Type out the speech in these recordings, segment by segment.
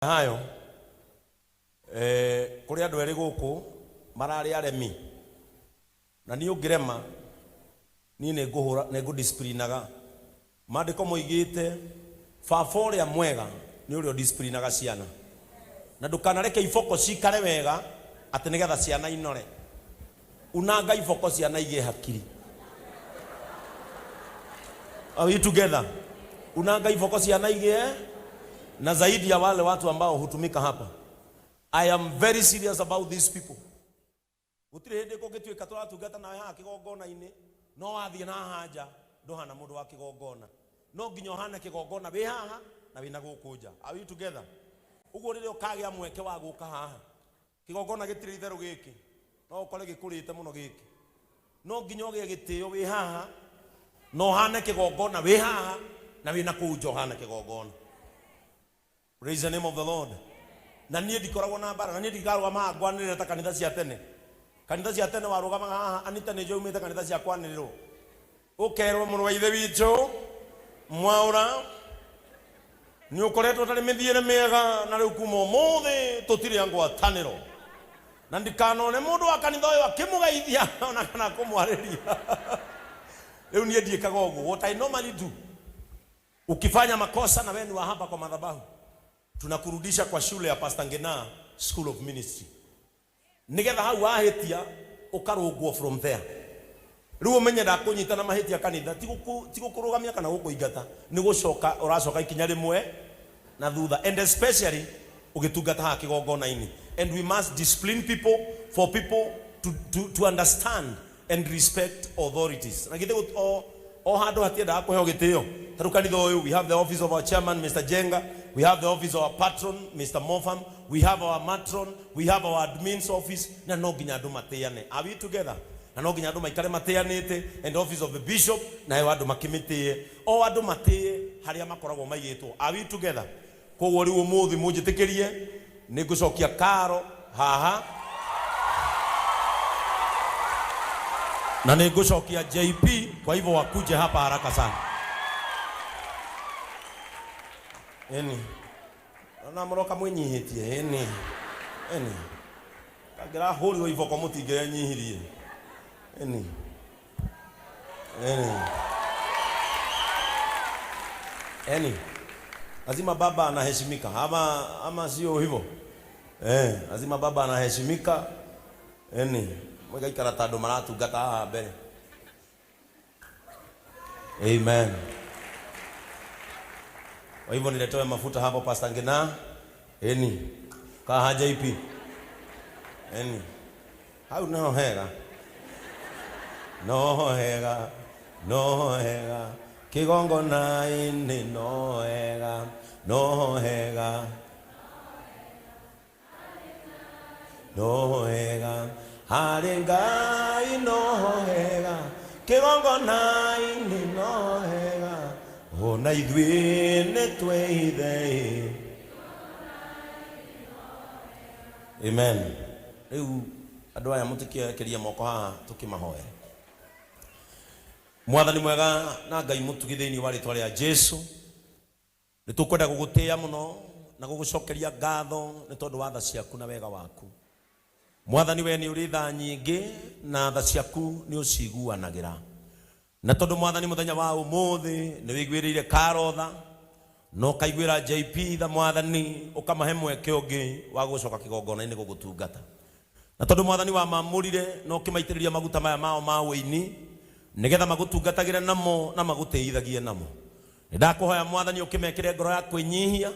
Hayo kũrĩ andũ erĩ gũkũ mararĩ aremi na niĩ ũngĩrema niĩ nĩ ngũhũra nĩ ngũdisciplinaga. Maandĩko moigĩte baba ũrĩa mwega nĩ ũrĩa ũdisciplinaga ciana, na ndũkanareke iboko cikare wega atĩ nĩgetha ciana inore. Unanga iboko ciana igĩe hakiri. Are we together? Unanga iboko ciana igĩe na zaidi ya wale watu ambao hutumika hapa. I am very serious about these people. Gũtirĩ hĩndĩ kũngĩtuĩka tũratungata nawe haha kĩgongona-inĩ no wathiĩ na haha nja ndũhana mũndũ wa kĩgongona. No nginya ũhane kĩgongona wĩ haha na wĩna gũkũ nja. Are we together? Ũguo rĩrĩa ũkagĩa mweke wa gũka haha Kĩgongona gĩtirĩ itherũ gĩkĩ, no ũkore gĩkũrĩte mũno gĩkĩ. No nginya ũgĩe gĩtĩo wĩ haha, na ũhane kĩgongona wĩ haha, na wĩ na kũu nja ũhane kĩgongona. Praise the name of the Lord. Na niĩ ndikoragwo na mbara, na niĩ ndikarũgama haha ngwanĩrĩre ta kanitha cia tene. Kanitha cia tene warũgamaga haha, Anita nĩ njũĩ umĩte kanitha cia kwanĩrĩrwo. Ũkerwo mũrũ wa ithe witũ Mwaũra nĩ ũkoretwo ũtarĩ mĩthiĩre mĩega na rĩu kuma ũmũthĩ tũtirĩ a ngwatanĩro na ndikanone mũndũ wa kanitha ũyũ akĩmũgeithia ona kana kũmwarĩria. Rĩu niĩ ndiĩkaga ũguo. What I normally do, ukifanya makosa na wewe ni wa hapa kwa madhabahu, tunakurudisha kwa shule ya Pastor Ngina School of Ministry. Nigetha hau wahĩtia ũkarũngwo from there. Rĩu ũmenye ndakũnyita na mahĩtia kanitha ti gũkũrũgamia kana gũkũingata, nĩ gũcoka ũracoka ikinya rĩmwe na thutha, and especially ũgĩtungata haha kĩgongona-inĩ. And we must discipline people for people to understand and respect authorities. Na githĩ o, o handũ hatiendaga kũheo gĩtĩo? Ta rĩu kanitha ũyũ, we have the office of our chairman Mr. Jenga, we have the office of our patron Mr. Mofam, we have our matron, we have our admin's office, na no nginya andũ matĩane. Are we together? Na no nginya andũ maikare matĩanĩte, and office of the bishop, nayo andũ makĩmĩtĩe. O andũ matĩe harĩa makoragwo maigĩtwo. Are we together? Koguo rĩu ũmũthĩ mũnjĩtĩkĩrie nĩ ngũcokia karo haha na nĩ ngũcokia JP, kwa hivyo wakuje hapa haraka sana. Eni na mũroka mwĩnyihĩtie. Eni eni kangĩrahũrirwo iboko mũtingĩrenyihirie. Eni eni eni lazima baba anaheshimika ama sio hivyo? Lazima baba anaheshimika. Eni mũgaikara ta andũ maratungata haha mbere. Amen. Kwa hivyo niletewe mafuta hapo Pastor Ngina. Eni kaha JP. Eni hau no hega, no hega, no hega kĩgongona-inĩ, no hega, no hega, no hega harĩ Ngai, no hega kĩgongona-inĩ, no hega ona ithuĩ nĩ twĩhithei. Amen. Rĩu andũ aya mũtikĩerekerie moko haha tũkĩmahoere. Mwathani mwega na Ngai mũtugi, thĩinĩ wa rĩtwa rĩa Jesu nĩ tũkwenda gũgũtĩĩa mũno na gũgũcokeria ngatho nĩ tondũ wa tha ciaku na wega waku. Mwathani, we nĩ ũrĩ tha nyingĩ na tha ciaku nĩ ũciguanagĩra. Na tondũ Mwathani mũthenya wa ũmũthĩ nĩ wĩiguĩrĩire Karo tha na ũkaiguĩra JP tha, Mwathani ũkamahe mweke ũngĩ wa gũcoka kĩgongona-inĩ gũgũtungata. Na tondũ Mwathani wamamũrire na ũkĩmaitĩrĩria maguta maya mao ma ũini nĩgetha magũtungatagĩre namo na magũtĩithagie namo, nĩ ndakũhoya Mwathani ũkĩmekĩre ngoro ya kwĩnyihia,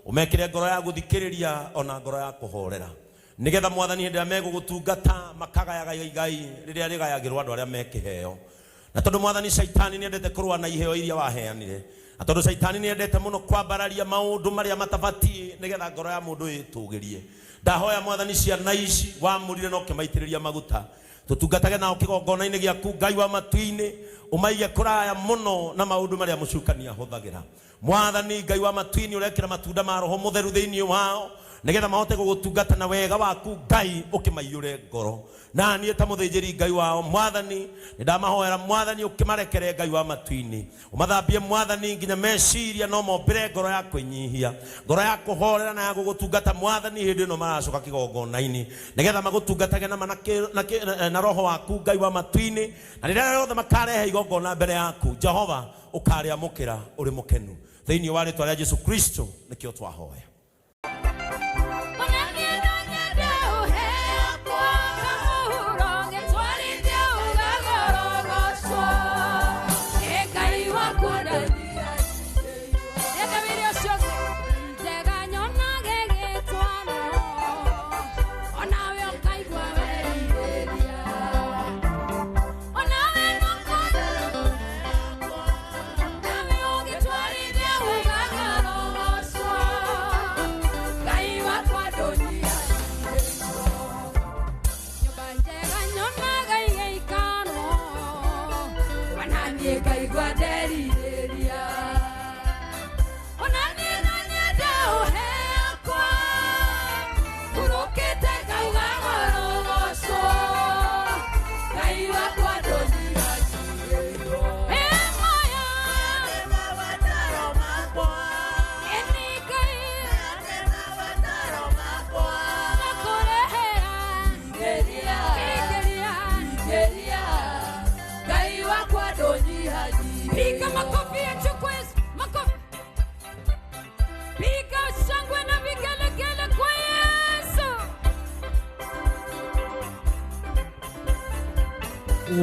ũmekĩre ngoro ya gũthikĩrĩria ona ngoro ya kũhorera, nĩgetha Mwathani hĩndĩ ĩrĩa megũgũtungata makagayaga igai rĩrĩa rĩgayagĩrwo andũ arĩa me kĩheo. Na tondũ Mwathani Shaitani nĩendete kũrũa na iheo iria waheanire, na tondũ Shaitani nĩendete mũno kwambararia maũndũ marĩa matabatiĩ nĩgetha ngoro ya mũndũ ĩtũgĩrie, ndahoya Mwathani ciana ici wamũrire na ũkĩmaitĩrĩria maguta tũtungatage nao kĩgongona-inĩ gĩaku Ngai wa matu-inĩ, ũmaige kũraya mũno na maũndũ marĩa mũcukani ahũthagĩra. Mwathani Ngai wa matu-inĩ, ũrekĩra matunda ma Roho Mũtheru thĩinĩ wao, Nigetha mahote gũgũtungata na wega waku Ngai ũkĩmaiyũre ngoro. Na niĩ ta mũthĩnjĩri Ngai wao Mwathani nĩndamahoera Mwathani ũkĩmarekere Ngai wa matu-inĩ. Ũmathambie Mwathani nginya meciria no mombĩre ngoro ya kwĩnyihia, ngoro ya kũhorera na ya gũgũtungata Mwathani hĩndĩ ĩno maracoka kĩgongona-inĩ, nĩgetha magũtungatage na na roho waku Ngai wa matu-inĩ, na rĩrĩa rĩothe makarehe igongona mbere yaku Jehova ũkarĩamũkĩra ũrĩ mũkenu. Thĩinĩ wa rĩtwa rĩa Jesu Kristo nĩkĩo twahoya.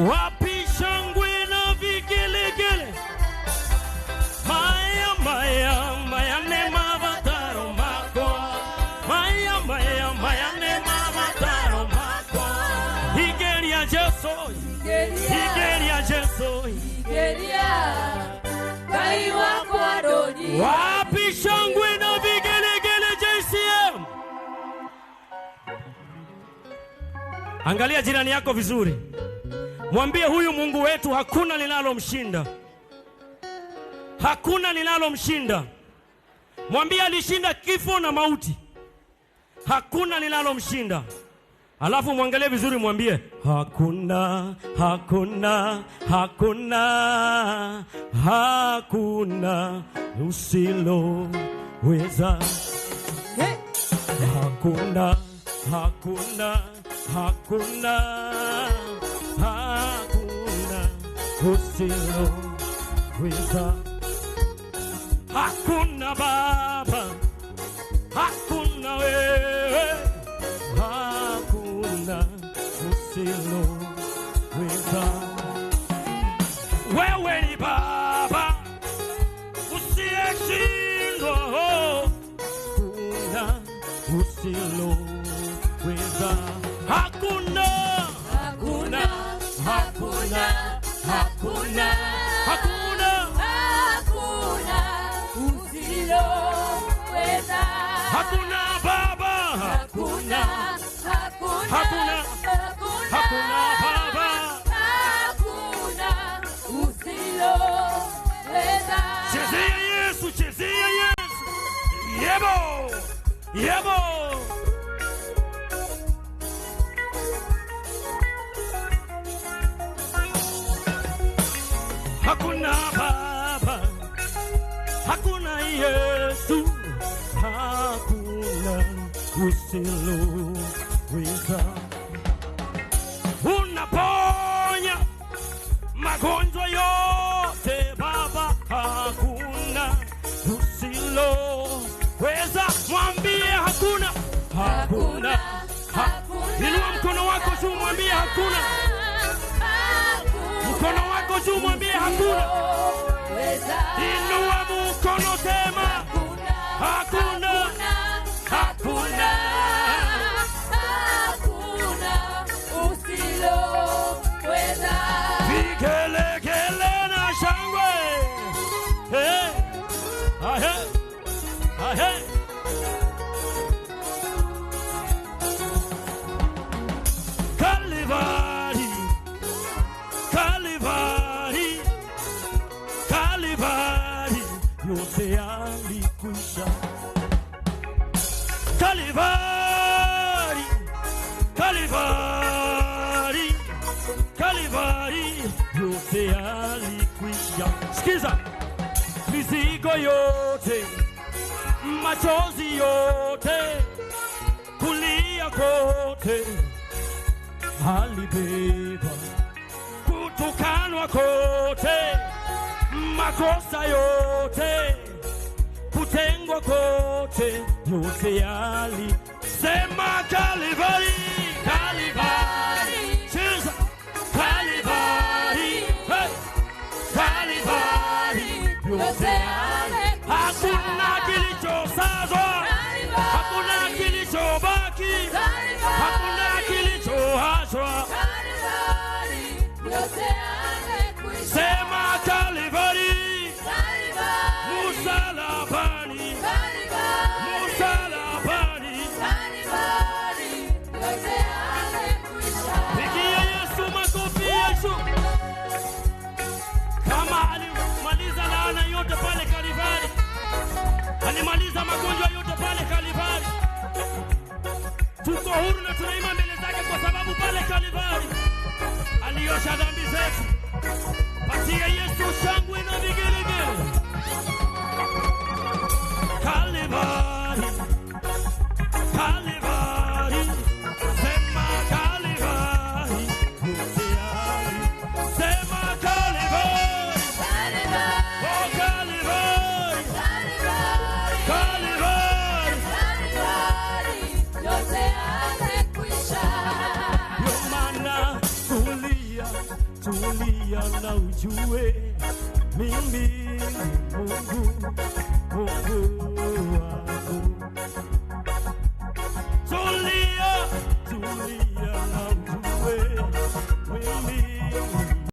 Wapi shangwe na vigelegele? Maya maya maya ne mavataro makwa. Maya maya maya ne mavataro makwa. Igeria Jesu, Igeria Jesu, Igeria Ngai wakwa ndonyi. Wapi shangwe na vigelegele JCM? Angalia jirani yako vizuri. Mwambie huyu Mungu wetu hakuna linalomshinda. Hakuna linalomshinda. Mwambie alishinda kifo na mauti. Hakuna linalomshinda. Alafu mwangalie vizuri, mwambie hakuna, hakuna, hakuna, hakuna usiloweza. Hakuna, hakuna, hakuna, hakuna usiloweza. Hakuna Baba, hakuna wewe, hakuna usiloweza. Wewe ni Baba usiyeshindwa, hakuna usiloweza. Hakuna, hakuna, hakuna, hakuna, hakuna, hakuna usiloweza. Hakuna Baba, hakuna, hakuna, hakuna, hakuna Baba, hakuna usiloweza. Chezea Yesu, chezea Yesu. Yebo, yebo. Hakuna Baba, hakuna Yesu, hakuna usiloweza. Unaponya magonjwa yote Baba, hakuna usiloweza. Mwambie hakuna, hakuna, hakuna. Inua mkono wako juu, mwambie hakuna. Mkono wako juu, mwambie hakuna. Inua mkono, sema hakuna, hakuna, hakuna usiloweza. Vigelegele na shangwe. Hey, ahe, ahe. Calvary, Calvary, Calvary, yote yalikwisha. Kalvari, Kalvari, Kalvari, yote yalikwisha. Sikiza, mizigo yote, machozi yote, kulia kote alibeba, kutukanwa kote, makosa yote, kutengwa kote, yote yali. Sema Kalvari, Kalvari, cheza Kalvari, hey, Kalvari, yote yali. Hakuna kilichosazwa, hakuna kilichobaki, hakuna kilichoachwa. Sema Kalvari, msalabani, msalabani. Pigia Yesu makofi. Yesu kama alimaliza laana yote pale Kalvari, alimaliza magonjwa yote pale Kalvari. Tuko huru na tunaima mbele zake kwa sababu pale Kalvari aliosha dhambi zetu. Patia Yesu shangwe na vigelegele. Kalvari, Kalvari, sema Kalvari, yote yali. Sema Kalvari, oh Kalvari, Kalvari. Ndio maana tulia, tulia na ujue mimi ni Mungu, Mungu wako.